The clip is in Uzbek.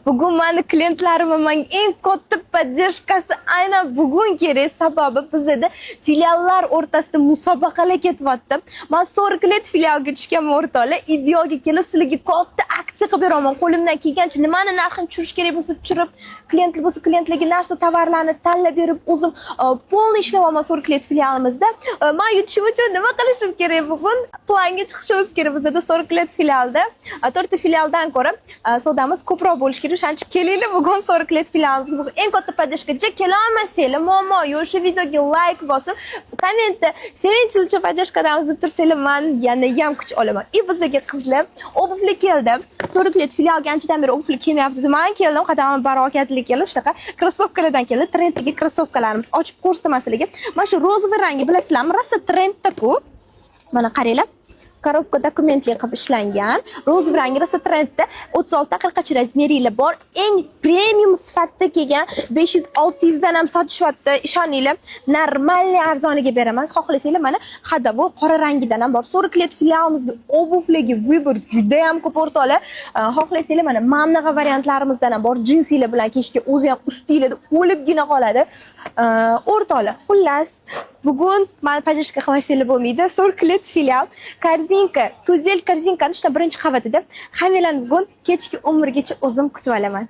Bugun mani klientlarim, menga eng katta поддержка si aynan bugun kerak. Sababi bizada filiallar o'rtasida musobaqalar ketyapti. Man 40 лет filialga tushganman, o'rtoqlar. И bu yoqga kelib sizlarga katta aksiya qilib beraman. Qo'limdan kelgancha nimani narxini tushirish kerak bo'lsa tushirib, klientlar bo'lsa, klientlarga narsa, tovarlarni tanlab berib, o'zim полный ishlayapman 40 лет filialimizda. Man yutishim uchun nima qilishim kerak bugun? Planga chiqishimiz kerak bizada 40 лет filialda. To'rtta filialdan ko'ra savdamiz ko'proq bo'lishi kerak. O'shaning uchun kelinglar bugun 40 лет filialimizga. Eng katta поддержка. Kelolmasanglar, muammo yo'q. Shu videoga like bosib, kommentda "Sevinch uchun поддержка damiz" deb tursanglar, man yana ham kuch olaman. И bizga qizlar обувь lar keldi. 40 лет filialga anchadan beri обувь lar kelmayapti. Man keldim, qadamim barokatli kelib, shunaqa krossovkalardan keldi. Trenddagi krossovkalarimiz, ochib ko'rsataman sizlarga. Mana shu розовый rangi, bilasizlarmi, rosa trendda-ku. Mana qaranglar. Коробка dokumentli qilib ishlangan. Розовый rangi rosa trendda. 36 40 razmeringlar bor. Eng premium sifatda kelgan, 500 600 dan ham sotishyapti. Ishoninglar, нормальный arzoniga beraman. Xohlasanglar, mana ходовой qora rangidan ham bor. 40 лет filialimizda обувь larga выбор juda ham ko'p, o'rtoqlar. Xohlasanglar, mana bunaqa variantlarimizdan ham bor. Jinsilar bilan kiyishga o'zi ham ustinglarda o'libgina qoladi. O'rtoqlar, xullas, bugun mani поддержка qilmasanglar bo'lmaydi. 40 лет filial, Korzinka, Tuzel Korzinkani birinchi qavatida. Hammanglarni bugun kechki 11 gacha o'zim kutib olaman.